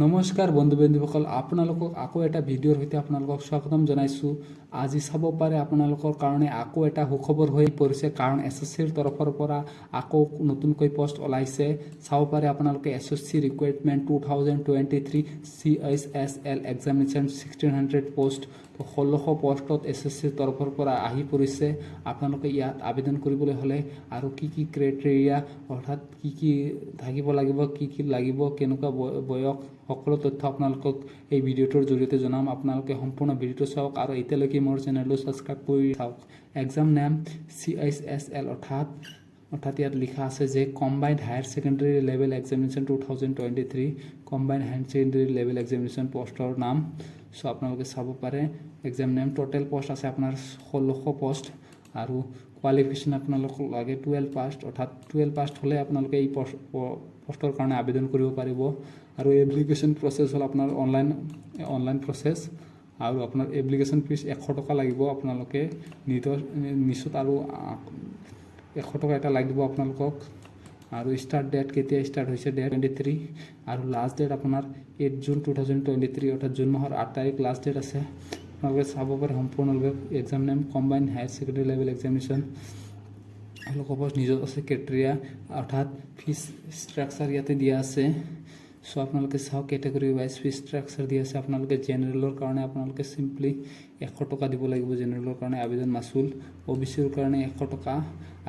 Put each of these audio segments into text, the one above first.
নমস্কাৰ বন্ধু বান্ধৱীসকল, আপোনালোকক আকৌ এটা ভিডিঅ'ৰ সৈতে আপোনালোকক স্বাগতম জনাইছোঁ। আজি চাব পাৰে, আপোনালোকৰ কাৰণে আকৌ এটা সুখবৰ হৈ পৰিছে, কাৰণ এছএছচিৰ তৰফৰ পৰা আকৌ নতুনকৈ পষ্ট ওলাইছে। চাব পাৰে আপোনালোকে, SSC recruitment 2023 CHSL examination 1600 post। 1600 পষ্টত এছএছচিৰ তৰফৰ পৰা আহি পৰিছে। আপোনালোকে ইয়াত আবেদন কৰিবলৈ হ'লে আৰু কি কি ক্ৰাইটেৰিয়া, অৰ্থাৎ কি কি থাকিব লাগিব, কি কি লাগিব, কেনেকুৱা বয়স, সকলো তথ্য আপোনালোকক এই ভিডিঅ'টোৰ জৰিয়তে জনাম। আপোনালোকে সম্পূৰ্ণ ভিডিঅ'টো চাওক আৰু এতিয়ালৈকে মোৰ চেনেলটো ছাবস্ক্ৰাইব কৰি চাওক। এক্সাম নেম চিএইচএছএল, অৰ্থাৎ ইয়াত লিখা আছে যে Combined Higher Secondary Level Examination 2023, Combined Higher Secondary Level Examination পষ্টৰ নাম। চ' আপোনালোকে চাব পাৰে, এক্সাম নেম, টোটেল পষ্ট আছে আপোনাৰ 1600 পষ্ট আৰু কোৱালিফিকেশ্যন আপোনালোকক লাগে 12 পাছ, অৰ্থাৎ 12 পাছ হ'লে আপোনালোকে এই পষ্টৰ কাৰণে আবেদন কৰিব পাৰিব। আৰু এপ্লিকেশ্যন প্ৰচেছ হ'ল আপোনাৰ অনলাইন প্ৰচেছ আৰু আপোনাৰ এপ্লিকেশ্যন ফিজ 100 টকা লাগিব। আপোনালোকে নিজৰ নিচত আৰু 100 টকা এটা লাগিব আপোনালোকক। আৰু ষ্টাৰ্ট ডেট কেতিয়া ষ্টাৰ্ট হৈছে, ডেট 23 আৰু লাষ্ট ডেট আপোনাৰ 8 June 2023, অৰ্থাৎ জুন মাহৰ 8 তাৰিখ লাষ্ট ডেট আছে। আপোনালোকে চাব পাৰে সম্পূৰ্ণৰূপে, exam name Combined Higher Secondary Level Examination, আপোনালোকৰ নিজত আছে। ক্ৰাইটেৰিয়া অৰ্থাৎ ফিজ ষ্ট্ৰাকচাৰ ইয়াতে দিয়া আছে। চ' আপোনালোকে চাওক, কেটেগৰী ৱাইজ ফিজ ষ্ট্ৰাকচাৰ দিয়া আছে। আপোনালোকে জেনেৰেলৰ কাৰণে আপোনালোকে চিম্পলি 100 টকা দিব লাগিব, জেনেৰেলৰ কাৰণে আবেদন মাচুল। অ' বি চিৰ কাৰণে 100 টকা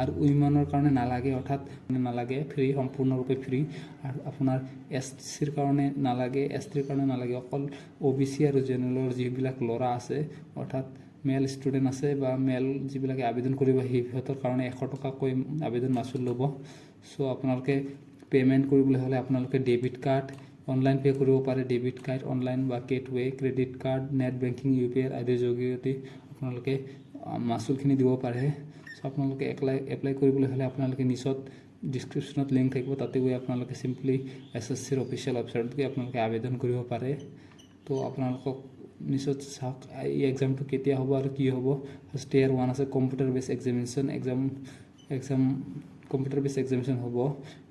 আৰু উইমেনৰ কাৰণে নালাগে, অৰ্থাৎ নালাগে, ফ্ৰী, সম্পূৰ্ণৰূপে ফ্ৰী। আৰু আপোনাৰ এছ চিৰ কাৰণে নালাগে, এছ টিৰ কাৰণে নালাগে। অকল অ' বি চি আৰু জেনেৰেলৰ যিবিলাক ল'ৰা আছে, অৰ্থাৎ মেল ষ্টুডেণ্ট আছে বা মেল যিবিলাকে আবেদন কৰিব, সিহঁতৰ কাৰণে 100 টকাকৈ আবেদন মাচুল ল'ব। চ' আপোনালোকে পে'মেণ্ট কৰিবলৈ হ'লে আপোনালোকে ডেবিট কাৰ্ড, অনলাইন পে' কৰিব পাৰে, ডেবিট কাৰ্ড, অনলাইন বা gateway, credit card, net banking, UPI আদিৰ জৰিয়তে আপোনালোকে মাচুলখিনি দিব পাৰে। চ' আপোনালোকে এপ্লাই কৰিবলৈ হ'লে আপোনালোকে নিচত ডিছক্ৰিপশ্যনত লিংক থাকিব, তাতে গৈ আপোনালোকে চিম্পলি এছএছচিৰ অফিচিয়েল ৱেবছাইটত গৈ আপোনালোকে আবেদন কৰিব পাৰে। তো আপোনালোকক নিশ্চয় চাওক, এই এক্সামটো কেতিয়া হ'ব আৰু কি হ'ব। ফাৰ্ষ্ট টিয়াৰ ওৱান আছে computer base examination, exam computer base examination হ'ব।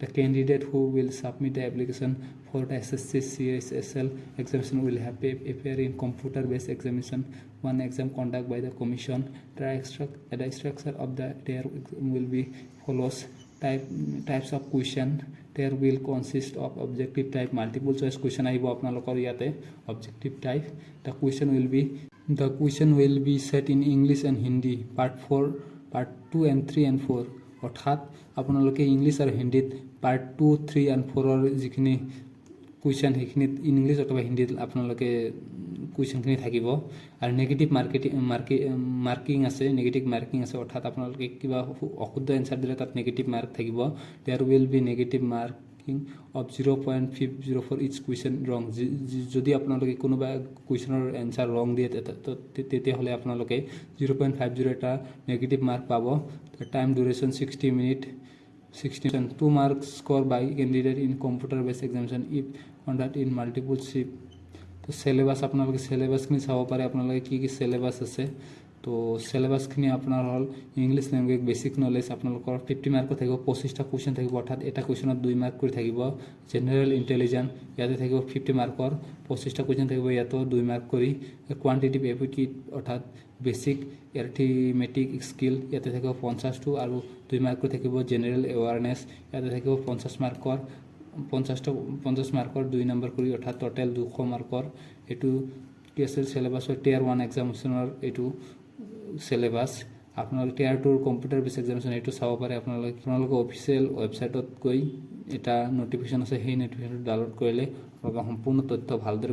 The candidate who will submit the application for the SSC CHSL examination will have appear in computer base examination one exam conduct by the commission. The structure of the tier will be follows. Types of question: there will consist of objective type multiple choice question আহিব আপোনালোকৰ ইয়াতে objective type. The question will be set in English and Hindi, part 4, part 2 and 3 and 4। অৰ্থাৎ আপোনালোকে English আৰু হিন্দীত part 2, 3 and 4ৰ যিখিনি question, সেইখিনিত English অথবা হিন্দীত আপোনালোকে কুৱেশ্যনখিনি থাকিব। আৰু নেগেটিভ মাৰ্কেটিং মাৰ্কি মাৰ্কিং আছে, নেগেটিভ মাৰ্কিং আছে, অৰ্থাৎ আপোনালোকে কিবা অশুদ্ধ এনচাৰ দিলে তাত নেগেটিভ মাৰ্ক থাকিব। There will be negative marking of 0.50 for each question wrong. যদি আপোনালোকে কোনোবা কুৱেশ্যনৰ এনচাৰ ৰং দিয়ে, তেতিয়াহ'লে আপোনালোকে 0.50 এটা নেগেটিভ মাৰ্ক পাব। Time duration 60 minute, 60 2 mark score by candidate in computer base examination if conduct in multiple shift. তো চেলেবাছ, আপোনালোকে চেলেবাছখিনি চাব পাৰে, আপোনালোকে কি কি চেলেবাছ আছে। তো চেলেবাছখিনি আপোনাৰ হ'ল ইংলিছ লেংগুৱেজ বেচিক নলেজ, আপোনালোকৰ 50 মাৰ্কৰ থাকিব, 25টা কুৱেশ্যন থাকিব, অৰ্থাৎ এটা কুৱেশ্যনত 2 মাৰ্ক কৰি থাকিব। জেনেৰেল ইণ্টেলিজেঞ্চ ইয়াতে থাকিব 50 মাৰ্কৰ, 25টা কুৱেশ্যন থাকিব, ইয়াতো 2 মাৰ্ক কৰি। কোৱান্টিটিভ এপ্টিটিউড অৰ্থাৎ বেচিক এৰিথমেটিক স্কিল, ইয়াতে থাকিব 50টো আৰু 2 মাৰ্ক কৰি থাকিব। জেনেৰেল এৱাৰনেছ ইয়াতে থাকিব 50 মাৰ্কৰ, 50টা, 50 মাৰ্কৰ 2 নম্বৰ কৰি, অৰ্থাৎ টোটেল 200 মাৰ্কৰ। এইটো কি আছিল চেলেবাছৰ, টিয়াৰ ওৱান এক্সামিনেশ্যনৰ এইটো চেলেবাছ। আপোনালোকে টিয়াৰ টুৰ কম্পিউটাৰ বেছ এক্সামিনেশ্যন, এইটো চাব পাৰে আপোনালোকে। আপোনালোকে অফিচিয়েল ৱেবছাইটত গৈ এটা নটিফিকেশ্যন আছে, সেই নটিফিকেশ্যনটো ডাউনলোড কৰিলে আপোনালোকে সম্পূৰ্ণ তথ্য ভালদৰে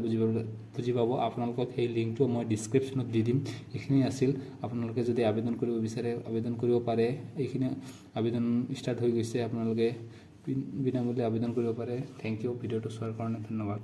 বুজি পাব। আপোনালোকক সেই লিংকটো মই ডিছক্ৰিপশ্যনত দি দিম। এইখিনি আছিল। আপোনালোকে যদি আবেদন কৰিব বিচাৰে, আবেদন কৰিব পাৰে। এইখিনি আবেদন ষ্টাৰ্ট হৈ গৈছে, আপোনালোকে বিনামূল্যে আবেদন কৰিব পাৰে। Thank U, ভিডিঅ'টো চোৱাৰ কাৰণে ধন্যবাদ।